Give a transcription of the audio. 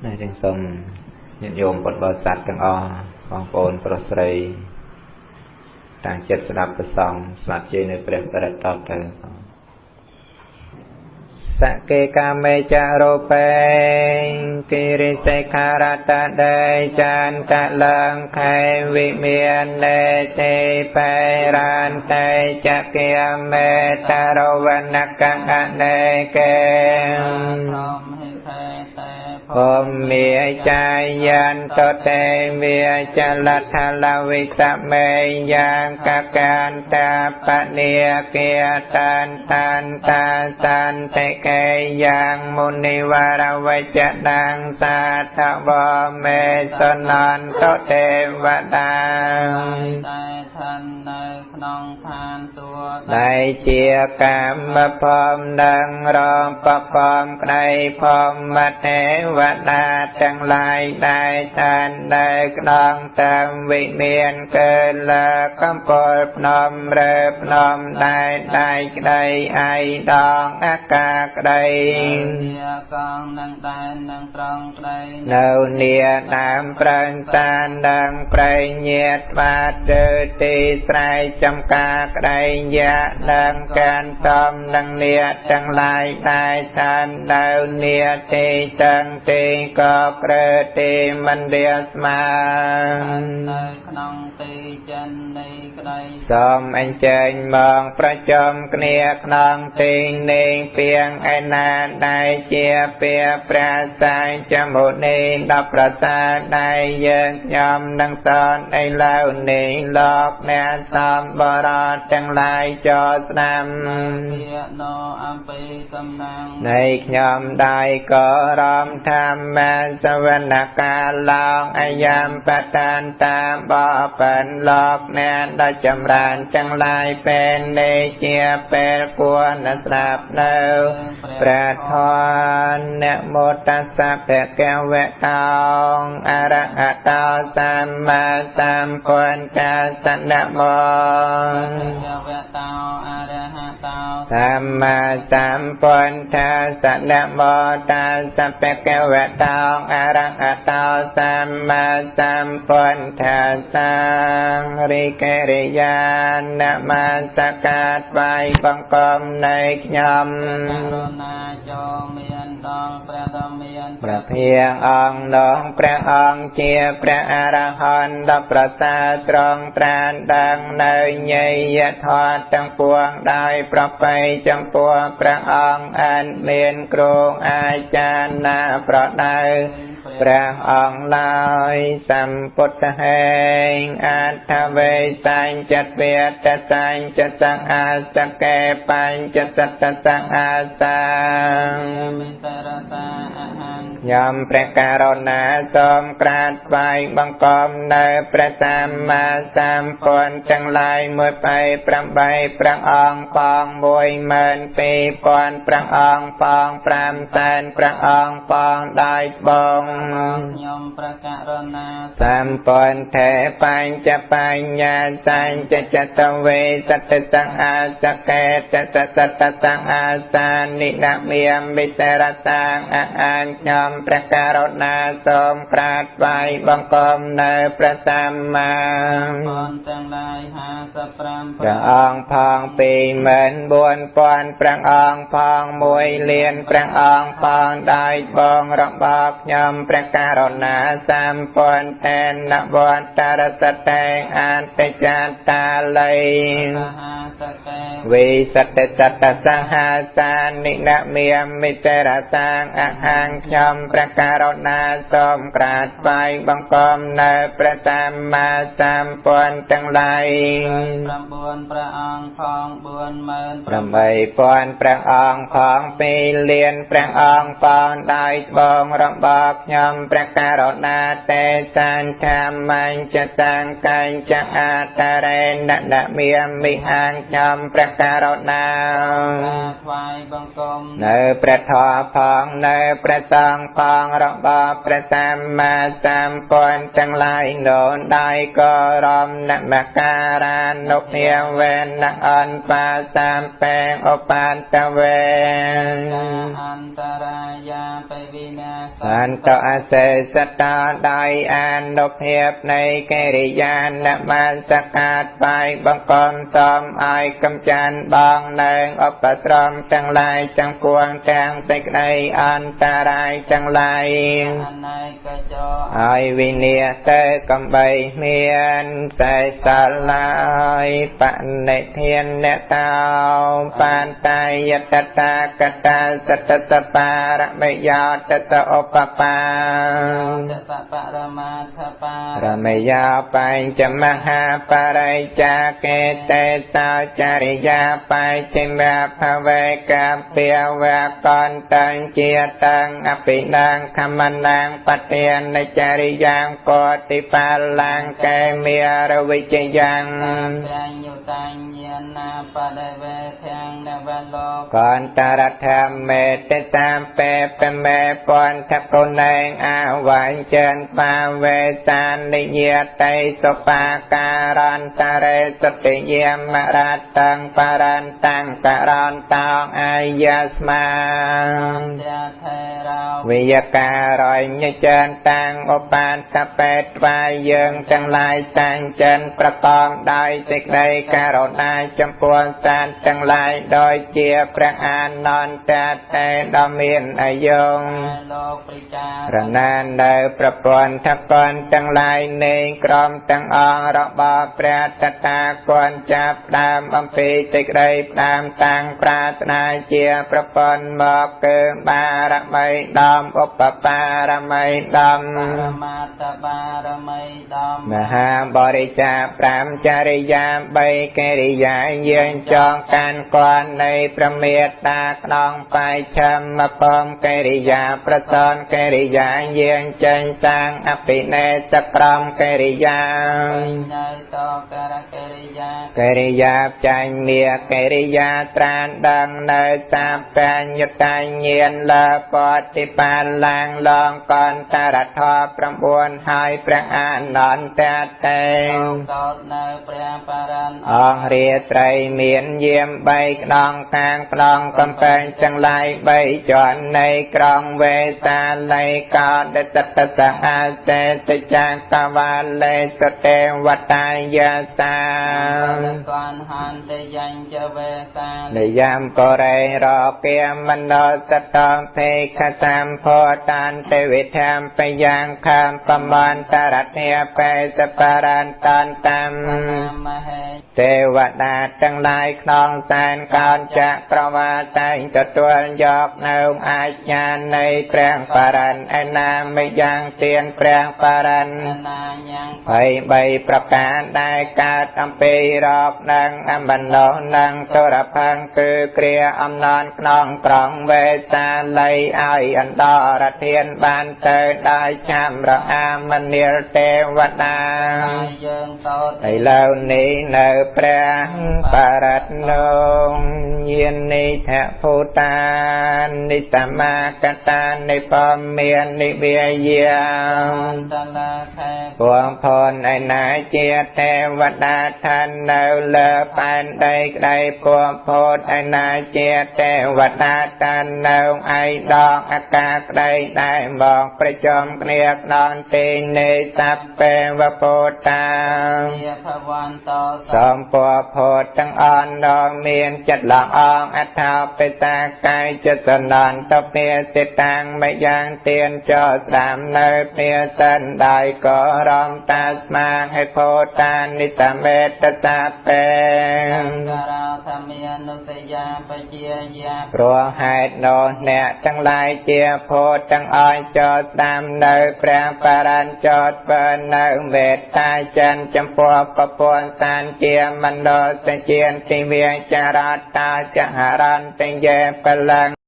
ណាចឹងសូមញាតិញោមពុទ្ធបរិស័ទទាំងអស់បងប្អូនប្រុសស្រីតាំងចិត្តស្ដាប់ព្រះសង្ឃស្មាជ័យនៅព្រះបរិត្តតទៅសកេកាមេចរូបេគិរិសិខារតដេចានកលង្ខេវិមាននេទេបេរានតេចកិមេតរវណកអនេកេភូមិចាយន្តតេវិចលថលវិសមេយ៉ាងកកានតាបនិគាតានតានតាសានតិកេយ៉ាងមុនិវរវចនាងសាធវមេសនន្តទេវតាតែឋាននៅក្នុងឋានសួគ៌ដែលជាកម្មភមនឹងរងបពមក្តីភមទេវតាទាំងឡាយដែលឋាននៅក្នុងតាមវិមានកើលើកំពលភ្នំឬភ្នំដែលដៃក្តីឯដងអាកាក្តីជាកងនឹងដែននឹងត្រង់ក្តីនៅនាដើមប្រឹងសាននឹងប្រៃញាតបាតឬទីស្រែចំការក្តីយៈនឹងកានតំនឹងនាទាំងឡាយដែលឋាននៅនាទីទាំងទីក៏ក្រទេមិនរាស្មើនៅក្នុងទីចិននៃក្តីសូមអញ្ជើញមកប្រជុំគ្នាក្នុងទីនេះពីងឯណាដែលជាពាព្រះសាយចមុនីដល់ប្រសាដែលយើងខ្ញុំនឹងតនឥឡូវនេះលោកអ្នកសំបរតទាំងឡាយចូលស្ដាំណោអំពីសំណាងនៃខ្ញុំដៃក៏រំធម្មសវនកាឡងអាយាមបតានតាមបបិនលោកអ្នកដ៏ចម្រើនទាំងឡាយពេលនេះជាពេលគួរណាស្ដាប់នៅព្រះធម៌នមោតស្សៈភគវៈតោអរហតោសម្មាសម្ពុទ្ធស្សនមោភគវៈតោអរហតោសម្មាសម្ពុទ្ធស្សនមោតស្សៈភគវៈតោអរហតោសម្មាសម្ពុទ្ធស្សរិកិរិយានមស្ការថ្វាយបង្គំនៃខ្ញុំករុណាចូលមានដល់ព្រះដ៏មានព្រះភិយអង្គនងព្រះអង្គជាព្រះអរហន្តដ៏ប្រសើរត្រង់ត្រានដឹងនៅញយធម៌ទាំងពួងដោយប្រពៃចំពោះព្រះអង្គអនមានគ្រូអាចារ្យណាប្រដៅព្រះអង្គឡើយសម្ពុទ្ធហេងអដ្ឋវេសញ្ចត្វេតសញ្ចសង្អាសកេបញ្ចសតសង្អាសាមិសរសាអហង្ខ្ញុំព្រះករុណាសូមក្រាបថ្វាយបង្គំនៅព្រះសម្មាសម្ពុទ្ធទាំងឡាយ188ព្រះអង្គផង12000ព្រះអង្គផង500,000ព្រះអង្គផងដោយបងខ្ញុំព្រះករុណាសម្ពុទ្ធេបញ្ចបញ្ញសញ្ចចតវេសតសង្អាសកេតសសតសង្អាសានិនមាមិសរសាងអអានខ្ញុំព្រះករុណាសូមក្រាបថ្វាយបង្គំនៅព្រះសម្មាពុទ្ធទាំងឡាយ55 ព្រះអង្គផង24000ព្រះអង្គផង1លានព្រះអង្គផងដោយបងរបស់ខ្ញុំព្រះករុណាសម្ពុទ្ធេនវត្តរសតេអតិចតាល័យវិសតសតសហសានិនមាមិតរសាងអហង្ខ្ញុំព្រះករុណាសូមក្រាបថ្វាយបង្គំនៅព្រះសម្មាសម្ពុទ្ធទាំងឡាយ 9ព្រះអង្គផង 48000ព្រះអង្គផង2លានព្រះអង្គផងដោយបងរបស់ខ្ញុំព្រះករុណាទេសានធម្មញ្ចសង្កញ្ចអតរេននមាមិហង្ ខ្ញុំព្រះករុណា ថ្វាយបង្គំនៅព្រះធម៌ផងនៅព្រះសង្ឃផងរបស់ព្រះសម្មាសម្ពុទ្ធទាំងឡាយនោះដោយគោរពនមស្ការានុភាវេនអន្តបាសម្ពេឧបាទវេ អន្តរាយាបវិនាសន្តអសេសតាដោយអនុភាពនៃកិរិយានមស្ការថ្វាយបង្គំសូមឲ្យកំចាន់បងនៅឧបទ្រពទាំងឡាយទាំងពួងទាំងសេចក្តីអន្តរាយទាំងឡាយ ហើយវិនាសទៅកំបីមានសេសឡាយបនិធានអ្នកតោបានតាយតតាកតាសតតបារមយោតតឧបបា តបរមាថបារមយោបញ្ចមហាបរិចាកេតេសោចរិយាបញ្ចិមភវេកពាវកន្តੰជាតੰអភិនងខមនាងបទានចរិយ៉ាងកតិបាលងកេមេរវិជយ៉ាង ញ្ញុតាញានាបដិវេធាំងនវលោក កន្តរធម្មេតិតាមពេពមេពន្ធពុណេងអវញ្ចិនបាវេសានិយតិសុបាការន្តរេសតិយមរតੰបរន្តੰករន្តោអាយស្មាវិយការញ្ញចិនតាំងឧបានតបេត្វាយើងទាំងឡាយតាំងចិនប្រកបដោយសេចក្តីករុណាចំពោះសត្វទាំងឡាយដោយជាព្រះអានន្ទតេដ៏មានអាយុរណានៅប្រពន្ធកនទាំងឡាយនៃក្រុមទាំងអង្គរបស់ព្រះតថាគតចាប់ដើមអំពីសេចក្តីផ្ដើមតាំងប្រាថ្នាជាប្រពន្ធមកគឺបារមីដំឧបបារមីដំ បរមត្តបារមីដំ មហាបរិច្ចា5ចរិយា3កិរិយាយាងចងកាន់គន់នៃព្រះមេត្តាក្នុងបាយឆមពមកិរិយាប្រសនកិរិយាយាងចេញសាងអភិនេសក្រមកិរិយា នៅតករកិរិយាកិរិយាចាញ់មាកិរិយាត្រានដឹងនៅសាបញ្ញតញ្ញាណលបតិបាលឡាងឡងកន្តរធ9ហើយព្រះអានន្ទតេ សោតនៅព្រះបរិញ្ញ អង្គរាត្រីមានយាម3ខ្នងខាងខ្នងកំពែងទាំងឡាយ3ជាន់នៃក្រុងវេសាលីកោដតតសហសេតចាកវាលេសទេវតាយាសា កនហន្តយញ្ចវេសា និយមបរិរគាមនោសតំភេខសម្ពោតានទេវិធម្មបយ៉ាងខំប្រមន្តរធាបេសបរន្តន្តតាម ទេវតាទាំងឡាយក្នុងសែនកោនចក្រវាលតែងទទួលយកនៅអាជ្ញានៃព្រះបរិញ្ញឯណាមិនយ៉ាងទានព្រះបរិញ្ញហើយ3ប្រការដែលកើតអំពីរោគនិងអមនោនិងទរផੰគឺគ្រាអំណនក្នុងក្រុងវេសាលីឲ្យអន្តរធានបានទៅដោយចាំរអាមនាលទេវតា យើងសោត ឥឡូវនេះនៅព្រះបរិតនងញានិធភូតានិសមាកតានិពមាននិវិយា តលាខេ ពងផនឯណាជាទេវតាឋាននៅលើផែនដីក្តីពងផូតឯណាជាទេវតាឋាននៅឯដងអាកាសក្តីដែលមកប្រជុំគ្នាក្នុងទីនេះសព្វេវពុតា ជាភវន្តោ សូមពរផូតទាំងអស់ដ៏មានចិត្តល្អងអដ្ឋោបិតាកាយចិត្តនន្តពាសិតាំងមយ៉ាងទៀនចោស្ដាំនៅពាសិនដោយករមតាស្មាហេផោតានិតមេតតាពេ ករោធម្មានុសយាបជាយា ព្រោះហេតុនោះអ្នកទាំងឡាយជាផូតទាំងអស់ចោស្ដាំនៅព្រះបរិញ្ញចោតបើនៅមេត្តាចិនចំពោះប្រពន្ធសានជាមនោសជានទិវាចរតាចហរន្តយេពលੰ